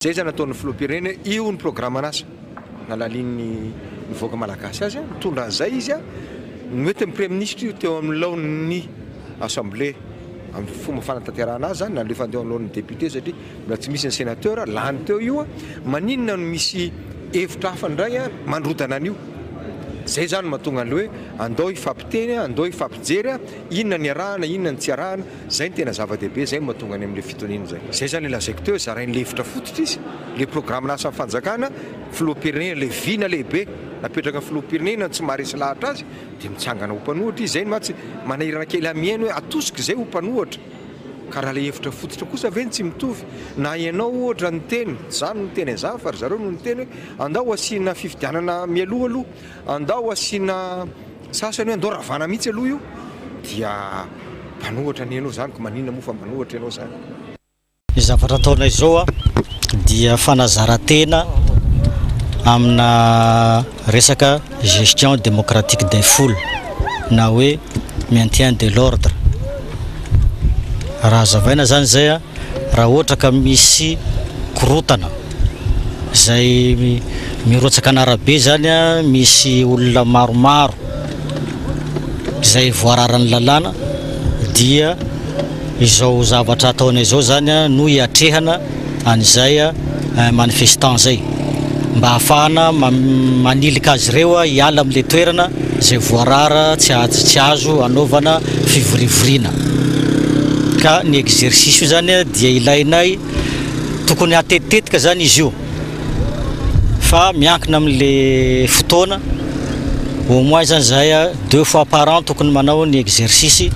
Zay zany ataon'ny filoham-pirenena hoe io ny programan'asa nalalian'ny ny vahoaka malagasy azy, nitondra an'izay izy, noentin'ny praiminisitra io teo amin'ny laon'ny assemblée amin'ny fomba fanatanterahana azy zany, nalefany teo anoloan'ny député satria mbola tsy misy ny sénateur, lany teo io, maninona no misy hevitra hafa indray mandrodana an'io? Zay zany no mahatonga an'ilay hoe andao hifampiteny, andao hifampijery, inona ny arahana, inona ny tsy arahana. Zay no tena zava-dehibe, zay no mahatonga any amin'ilay fitoniana izay. Zay zany ilay lazaiko teo hoe zarain'ny lefitra fototra izy, ilay programan'asan'ny fanjakana, filoham-pirenena, ilay vina lehibe napetraka ny filoham-pirenena tsy maharesy lahatra azy dia mitsangana ho mpanohitra izy. Zay no mantsy manahirana kely ahy mihaino hoe atosika izay ho mpanohitra. Ka raha ilay hevitra fototra kosa ve no tsy mitovy? Na ianao ohatra niteny, tsy za no niteny an'izany fa ry zareo no niteny hoe andao asiana fifidianana mialoha aloha, andao asiana Sasany hoe andao ravana mihitsy aloha io dia mpanohatra anie ianao zany ko maninona moa fa manohatra ianao zany. Ny zavatra ataonay izao dia fanazaran-tena amina resaka gestion démocratique des foules na hoe maintien de l'ordre. Raha hazavaina izany izay Raha ohatra ka misy korotana izay mirotsaka an'arabe izany, misy olona maromaro izay voararan'ny lalàna dia izao zavatra ataonay izao izany no hiatrehana an'izay manifestant izay mba hahafahana manilika azy ireo hiala amin'ilay toerana izay voarara tsy tsy azo anaovana fivorivoriana. Ka ny exercice io zany dia ilainay tokony hatetitetika zany izy io fa miankina amin'le fotoana au moins zany zahay deux fois par an tokony manao ny exercice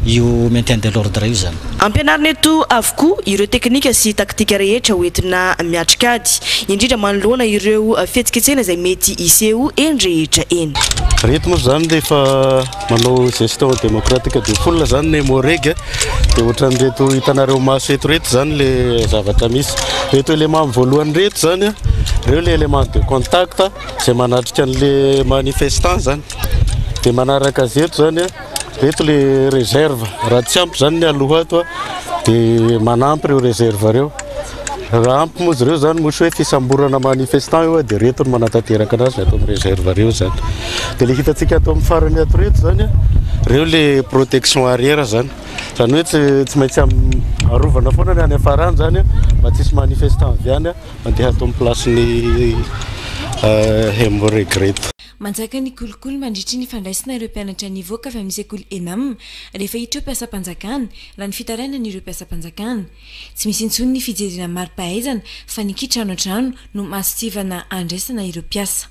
io maintien de l'ordre io zany. Ampianarina eto avokoa ireo teknika sy taktika rehetra hoentina miatrika ady, indrindra manoloana ireo fihetsiketsehana izay mety hiseho eny rehetra eny. Reto moa zany rehefa manao gestion démocratique de foule zany ny Emmo-Reg dia ohatran'ireto hitanareo maso eto reto zany le zavatra misy. Reto élément voalohany reto zany, reo le élément de contact izay manatrika an'le manifestant zany. Dia manaraka azy eto zany, reto le réserve, raha tsy ampy zany ny aloha ato dia manampy ireo réserve ireo. Raha ampy moa izy ireo zany moa hoe fisamborana manifestant io dia reto no manatanteraka anazy ato amin'ny réserve ireo zany. Dia le hitantsika ato amin'ny farany ato reto zany, reo le protection arrière zany. Zany hoe tsy tsy maintsy arovana foana ny any afara any zany mba tsy hisy manifestant avy any mandeha ato amin'ny place-n'ny Emmo-Regret. Manjaka ny kolikoly mandritry ny fandraisana ireo mpianatra nivoaka avy amin'ny sekoly Enam rehefa hiditra ho mpiasam-panjakana, raha ny fitarainan'ireo mpiasam-panjakana. Tsy misy intsony ny fijerena mari-pahaizana fa ny kitranoantrano no mason-tsivana andraisana ireo mpiasa.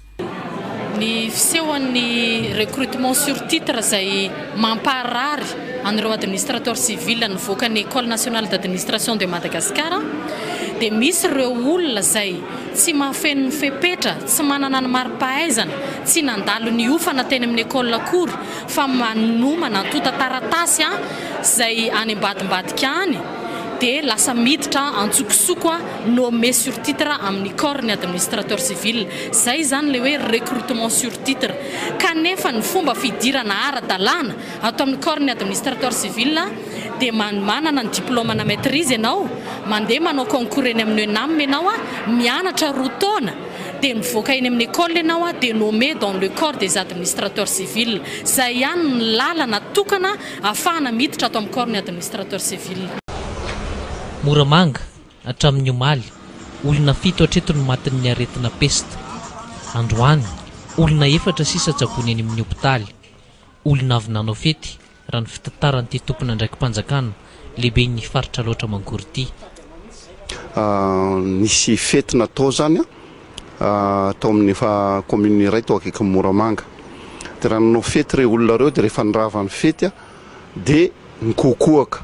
Ny fisehoan'ny recrutement sur titre izay mampaharary an'ireo administrateurs civils nivoaka ny Ecole nationale d'administration de Madagascar dia misy ireo olona izay tsy mahafeno ny fepetra, tsy manana ny mari-pahaizana, tsy nandalo niofana teny amin'ny école akory fa manomana antontan-taratasy izay any ambadimbadika any dia lasa miditra antsokosoko nommé sur titre amin'ny corps ny administrateur civil. Izay izany ilay hoe recrutement sur titre. Kanefa ny fomba fidirana ara-dalàna ato amin'ny corps ny administrateur civil dia manana ny diplaoma-na maîtrise ianao, mandeha manao concours eny amin'ny ENAM ianao, mianatra roa taona, dia mivoaka eny amin'ny école ianao dia nommé dans le corps des administrateurs civils. Izay ihany ny lalana tokana ahafahana miditra ato amin'ny corps ny administrateur civil. Moramanga, hatramin'ny omaly, olona fito hatreto no matin'ny aretina pesta. Androany, olona efatra sisa tsaboina eny amin'ny hopitaly. Olona avy nanao fety, raha ny fitantaran'ity tompon'andraiki-panjakana lehiben'ny faritra Alaotra Mangoro ity. Nisy fety natao izany tao amin'ny efa commune iray tao akaikin'i Moramanga. Dia raha nanao fety ireo olona ireo dia rehefa nirava ny fety dia nikohokohaka.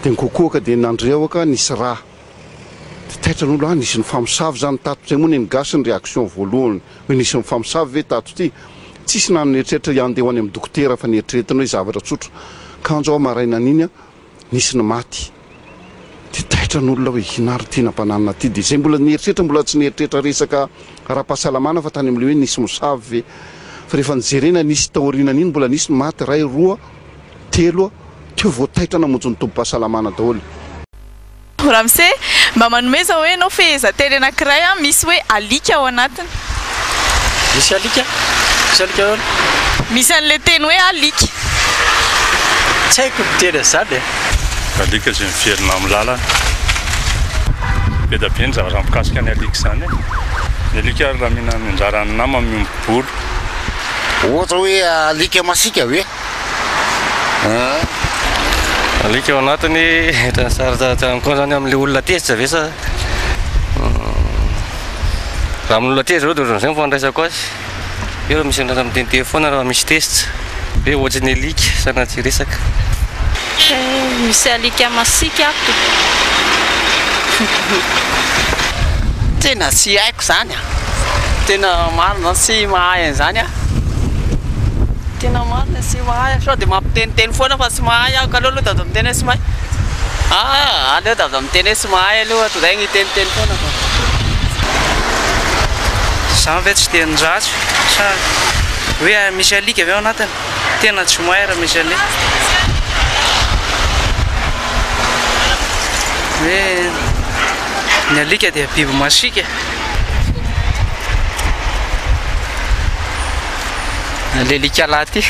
Dia nikohokohaka dia nandrehoka nisy rà. Dia taitra ny olona, ah nisy nifamosavy izany tato. Izay moa ny gasy ny réaction voalohany hoe nisy nifamosavy ve tato ity? Tsisy na nieritreritra handeha ho any amin'ny dokotera fa nieritreretina hoe zavatra tsotra. Kanjo aho marainan'iny an, nisy ny maty. Dia taitra ny olona hoe inona ary ity nampananina ity. Dia izay mbola nieritreritra mbola tsy nieritreritra resaka ara-pahasalamana fa tany amin'ilay hoe nisy mosavy ve. Fa rehefa nijerena nisy taorianan'iny mbola nisy ny maty, iray, roa, telo, teo vao taitra namonjy ny tobim-pahasalamana daholo. Ramose, mba manomeza hoe ianao fehezanteny anankiray misy hoe alika ao anatiny. Misy alika? Misy alika ahoana? Misy an'ilay teny hoe alika. Tsy haiko ny miteny an'izany e. Alika izay miverina amin'ny lalana. Be dia be ny zavatra mikasika ny alika izany e. Ny alika ary raha mihinana ny anjaran'ny namany miombom-bolo. Ohatra hoe alika masiaka ve? Alika ao anatiny, ohatran'ny sarotsarotry amiko koa zany amin'ilay olona tezitra ve sa raha amin'olona tezitra aloha dia ohatran'izay ny fandraisako azy, eo raha misy andrasa miteniteny foana raha misy tezitra, hoe ohatry ny alika sanatria resaka. Misy alika masiaka ato. Tena tsy haiko zany a! Tena marina tsy mahay an'izany aho. Tena marina tsy mahay aho. Sao dia mampiteniteny foana fa tsy mahay aho. Ka aleo aloha dada miteny hoe tsy mahay. Ah, aleo dada miteny hoe tsy mahay aloha toy izay ny hiteniteny foana fa. Zany ve tsy teny ratsy sa hoe misy alika ve ao anatiny? Tena tsy mahay raha misy alika. Hoe ny alika dia biby masiaka. Le alika lahy ty.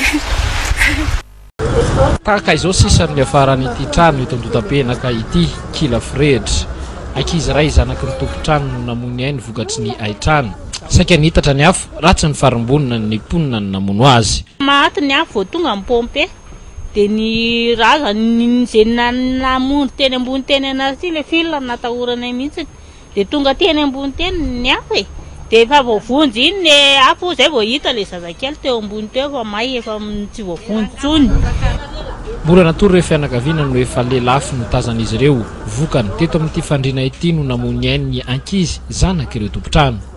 Tahaka izao sisa no niafaran'ity trano eto Andotapenaka ity, kila forehitra. Ankizy iray zanaky ny tompon-trano no namoy ny ainy vokatry ny hain-trano. Saika nihitatra ny afo, raha tsy nifarimbonina ny mponina ny namono azy. Maty ny afo vao tonga ny pompe dia ny razany izay namono teny ambony teny anaty ilay fil no natahoranay mihitsy. Dia tonga teny ambony teny ny afo e! Dia efa voavonjy iny ny afo, izay vao hita ilay zazakely teo ambony teo efa may, efa tsy voavonjy intsony. Mbola natory ireo fianakaviana no efa lelafo notazan'izy ireo. Vokany, teto amin'ity fandriana ity no namoy ny ainy ny ankizy zanak'ireo tompon-trano.